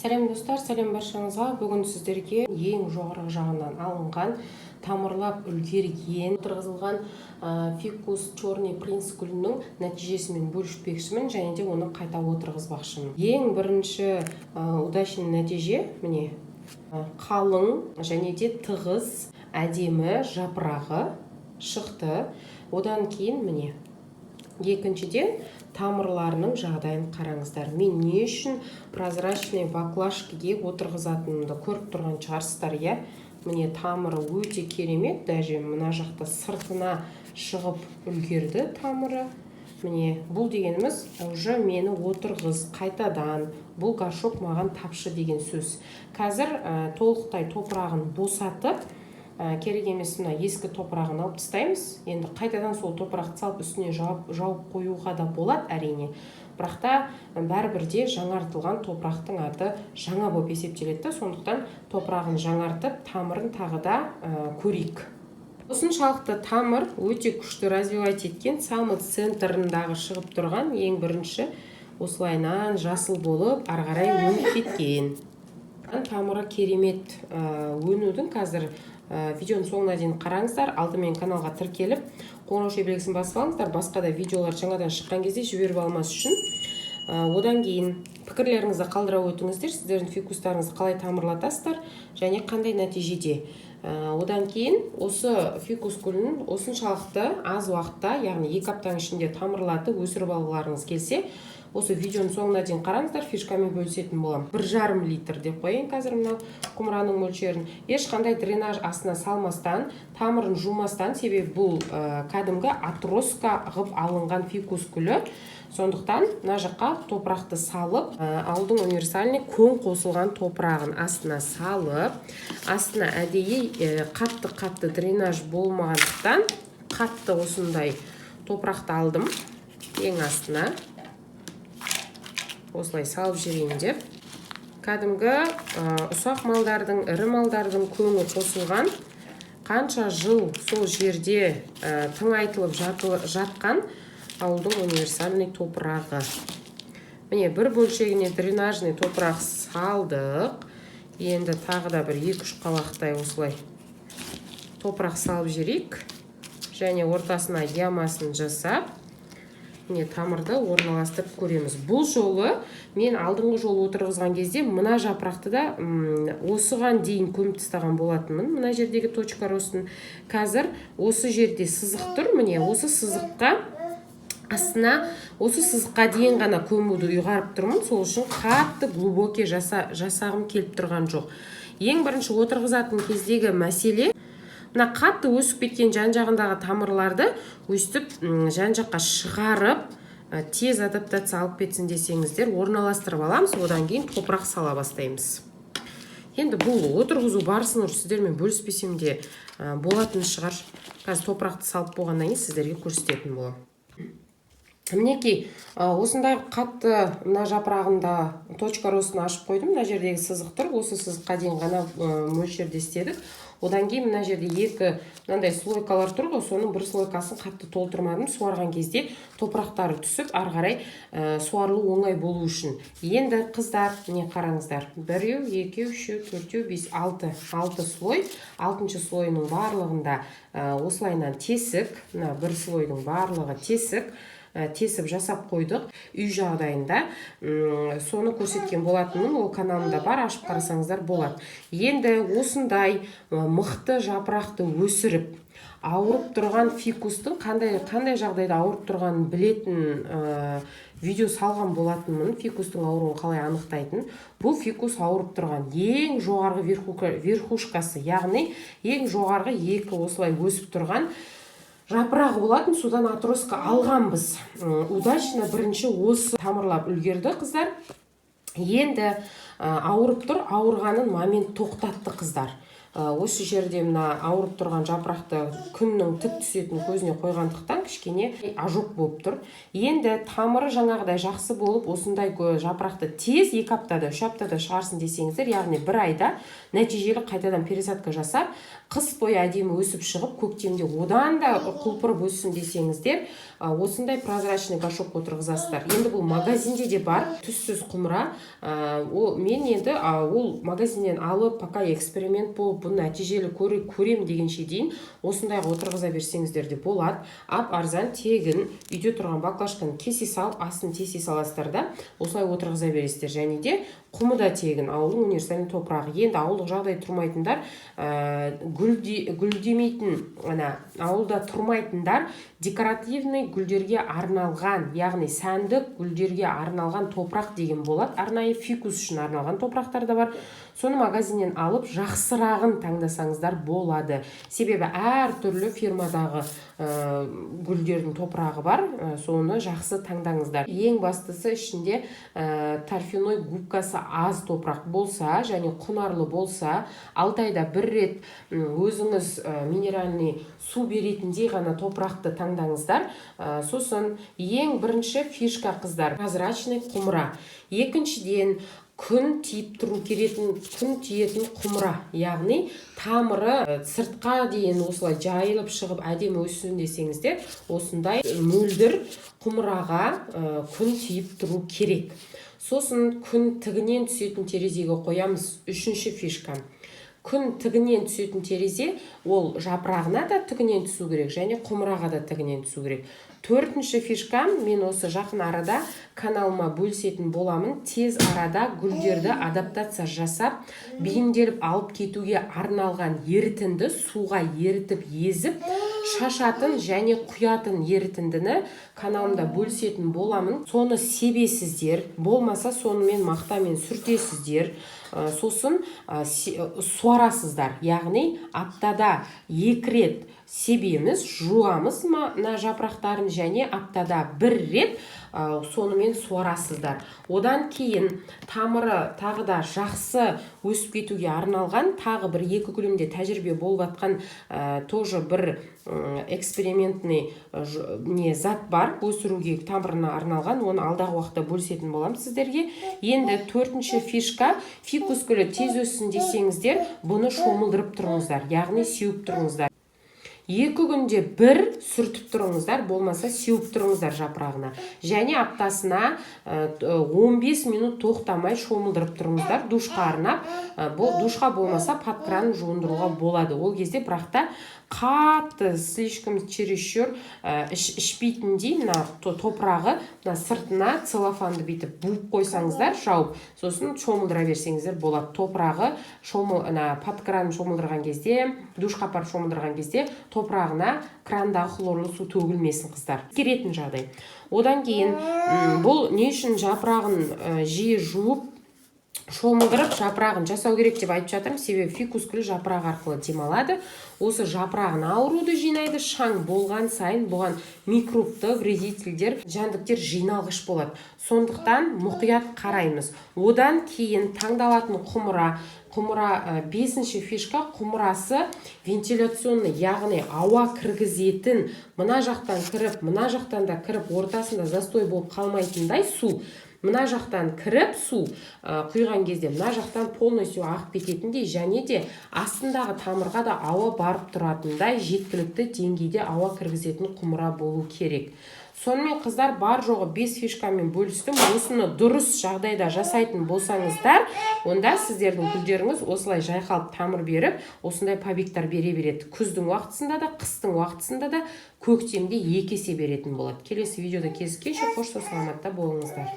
Сәлем, достар, сәлем баршаңызға! Бүгін сіздерге ең жоғарғы жағынан алынған, тамырлап үлгерген, отырғызылған фикус Черный принц гүлінің нәтижесімен бөліспекшімін және де оны қайта отырғызбақшымын. Ең бірінші удачный нәтиже: міне, қалың және де тығыз, әдемі жапырағы шықты. Одан кейін, міне, екіншіден, тамырларының жағдайын қараңыздар. Мен не үшін прозрачный баклажкаге отырғызатынымды көріп тұрған шығарсыздар, иә? Міне, тамыры өте керемет, даже мына жақта сыртына шығып үлгерді тамыры. Міне, бұл дегеніміз уже мені отырғыз қайтадан, бұл горшок маған тапшы деген сөз. Қазір толықтай топырағын босатып, керек емес мына ескі топырағын алып тастаймыз. Енді қайтадан сол топырақты салып, үстіне жауып қоюға да болады, әрине, бірақ та бәрібір де жаңартылған топырақтың аты жаңа болып есептеледі да. Сондықтан топырағын жаңартып, тамырын тағы да көрейік. Осыншалықты тамыр өте күшті развивать еткен. Самый центрындағы шығып тұрған ең бірінші осылайынан жасыл болып, ары қарай өніп кеткен. Тамыры керемет өнудің. Қазір видеоның соңына дейін қараңыздар. Алдымен каналға тіркеліп, қоңырау белгісін басып алыңыздар, басқа да видеолар жаңадан шыққан кезде жіберіп алмас үшін. Одан кейін пікірлеріңізді қалдыра өтіңіздер: сіздердің фикустарыңызды қалай тамырлатасыздар және қандай нәтижеде? Одан кейін осы фикус гүлін осыншалықты аз уақытта, яғни 2 аптаның ішінде тамырлатып, өсіріп алғыларыңыз келсе, осы видеоның соңына дейін қараңыздар, фишкамен бөлісетін боламын. 1,5 литр деп қояйын қазір мынау құмыраның мөлшерін. Ешқандай дренаж астына салмастан, тамырын жумастан, себебі бұл кәдімгі отростка қылып алынған фикус гүлі. Сондықтан мына жаққа топырақты салып, ауылдың универсальный көң қосылған топырағын астына салып, астына әдейі қатты қатты дренаж болмағандықтан, қатты осындай топырақты алдым. Ең астына осылай салып жіберейін деп. Кәдімгі ұсақ малдардың, ірі малдардың көңі қосылған, қанша жыл сол жерде тыңайтылып жатқан ауылдың универсальный топырағы. Міне, бір бөлшегіне дренажный топырақ салдық. Енді тағы да бір екі үш қалақтай осылай топырақ салып жіберейік және ортасына ямасын жасап, міне, тамырды орналастырып көреміз. Бұл жолы мен алдыңғы жолы отырғызған кезде мына жапырақты да осыған дейін көміп тастаған болатынмын, мына жердегі точка ростын. Қазір осы жерде сызық тұр, міне, осы сызыққа, астына, осы сызыққа дейін ғана көмуді ұйғарып тұрмын. Сол үшін қатты глубокий жасағым келіп тұрған жоқ. Ең бірінші отырғызатын кездегі мәселе: мына қатты өсіп кеткен жан жағындағы тамырларды өстіп жан жаққа шығарып, тез адаптация алып кетсін десеңіздер, орналастырып аламыз. Одан кейін топырақ сала бастаймыз. Енді бұл отырғызу барысын уже сіздермен бөліспесем де болатын шығар. Қазір топырақты салып болғаннан кейін сіздерге көрсететін боламын. Мінекей, осындай қатты мына жапырағында точка ростын ашып қойдым. Мына жердегі сызық тұр, осы сызыққа дейін ғана мөлшерде істедік. Одан кейін мына жерде екі мынандай слойкалар тұр ғой, соның бір слойкасын қатты толтырмадым, суарған кезде топырақтары түсіп, ары қарай суарылу оңай болу үшін. Енді, қыздар, міне, қараңыздар: біреу, екеу, үшеу, төртеу, бес, алты, алты слой. Алтыншы слойының барлығында осылайынан тесік, мына бір слойдың барлығы тесік, тесіп жасап қойдық үй жағдайында. Соны көрсеткен болатынмын, ол каналымда бар, ашып қарасаңыздар болады. Енді осындай мықты жапырақты өсіріп, ауырып тұрған фикустың қандай жағдайда ауырып тұрғанын білетін видео салған болатынмын, фикустың ауруын қалай анықтайтын. Бұл фикус ауырып тұрған ең жоғарғы верхушкасы, яғни ең жоғарғы екі осылай өсіп тұрған жапырағы болатын. Содан отростка алғанбыз. Удачно бірінші осы тамырлап үлгерді, қыздар. Енді ауырып тұр, ауырғанын момент тоқтатты, қыздар. Осы жерде мына ауырып тұрған жапырақты күннің тік түсетін көзіне қойғандықтан, кішкене ожог болып тұр. Енді тамыры жаңағыдай жақсы болып, осындай жапырақты тез 2 аптада, 3 аптада шығарсын десеңіздер, яғни бір айда нәтижелі қайтадан пересадка жасап, қыс бойы әдемі өсіп шығып, көктемде одан да құлпырып өссін десеңіздер, осындай прозрачный горшок отырғызасыздар. Енді бұл магазинде де бар түссіз құмыра. Ол Мен енді ол магазиннен алып, пока эксперимент болып, бұны нәтижелі көрем дегенше дейін осындайға отырғыза берсеңіздер де болады. Ап арзан, тегін. Үйде тұрған баклажканы кесе салып, астын тесе саласыздар да, осылай отырғыза бересіздер. Және де құмы да тегін, ауылдың универсальный топырағы. Енді ауылдық жағдай тұрмайтындар, гүлдемейтін, ана ауылда тұрмайтындар декоративный гүлдерге арналған, яғни сәндік гүлдерге арналған топырақ деген болады. Арнайы фикус үшін арналған топырақтар да бар. Соны магазиннен алып, жақсырағын таңдасаңыздар болады, себебі әртүрлі фирмадағы гүлдердің топырағы бар. Соны жақсы таңдаңыздар. Ең бастысы, ішінде торфяной губкасы аз топырақ болса және құнарлы болса, 6 айда бір рет өзіңіз минеральный су беретіндей ғана топырақты таңдаңыздар. Сосын ең бірінші фишка, қыздар, прозрачный құмыра. Екіншіден, күн тиіп тұру керетін, күн тиетін құмыра, яғни тамыры сыртқа дейін осылай жайылып шығып, әдемі өссін десеңіздер, осындай мөлдір құмыраға күн тиіп тұру керек. Сосын күн тігінен түсетін терезеге қоямыз. Үшінші фишка: күн тігінен түсетін терезе. Ол жапырағына да тігінен түсу керек және құмыраға да тігінен түсу керек. Төртінші фишка: мен осы жақын арада каналыма бөлісетін боламын. Тез арада гүлдерді адаптация жасап, бейімделіп алып кетуге арналған ерітінді, суға ерітіп, езіп шашатын және құятын ерітіндіні каналымда бөлісетін боламын. Соны себесіздер, болмаса сонымен мақтамен сүртесіздер. Сосын суарасыздар, яғни аптада екі рет себеміз, жуамыз мына жапырақтарын және аптада бір рет сонымен суарасыздар. Одан кейін тамыры тағы да жақсы өсіп кетуге арналған тағы бір екі гүлімде тәжірибе болып жатқан тоже бір экспериментный не зат бар, өсіруге, тамырына арналған. Оны алдағы уақытта бөлісетін боламын сіздерге. Енді төртінші фишка: фикус гүлі тез өссін десеңіздер, бұны шомылдырып тұрыңыздар, яғни сеуіп тұрыңыздар. 2 күнде бір сүртіп тұрыңыздар, болмаса сеуіп тұрыңыздар жапырағына. Және аптасына 15 минут тоқтамай шомылдырып тұрыңыздар душқа арнап. Бұл душқа болмаса, под кран жуындыруға болады ол кезде. Бірақ та қатты, слишком, чересчур ішпейтіндей мына топырағы, мына сыртына целлофанды бүйтіп буып қойсаңыздар, жауып, сосын шомылдыра берсеңіздер болады. Топырағы шомыл, ана под кран шомылдырған кезде, душқа апарып шомылдырған кезде топырағына крандағы хлорлы су төгілмесін, қыздар. Ескеретін жағдай. Одан кейін бұл не үшін жапырағын жиі жуып, шомылдырып, жапырағын жасау керек деп айтып жатырмын? Себебі фикус гүлі жапырақ арқылы демалады. Осы жапырағына ауруды жинайды. Шаң болған сайын бұған микробты вредительдер, жәндіктер жиналғыш болады. Сондықтан мұқият қараймыз. Одан кейін таңдалатын құмыра. Құмыра, бесінші фишка: құмырасы вентиляционный, яғни ауа кіргізетін, мына жақтан кіріп, мына жақтан да кіріп, ортасында застой болып қалмайтындай су. Мына жақтан кіріп, су құйған кезде мына жақтан полностью ағып кететіндей және де астындағы тамырға да ауа барып тұратындай, жеткілікті деңгейде ауа кіргізетін құмыра болу керек. Сонымен, қыздар, бар жоғы бес фишкамен бөлістім. Осыны дұрыс жағдайда жасайтын болсаңыздар, онда сіздердің гүлдеріңіз осылай жайқалып, тамыр беріп, осындай побегтар бере береді. Күздің уақытысында да, қыстың уақытысында да, көктемде екі есе беретін болады. Келесі видеода кездескенше, қош сау саламатта болыңыздар.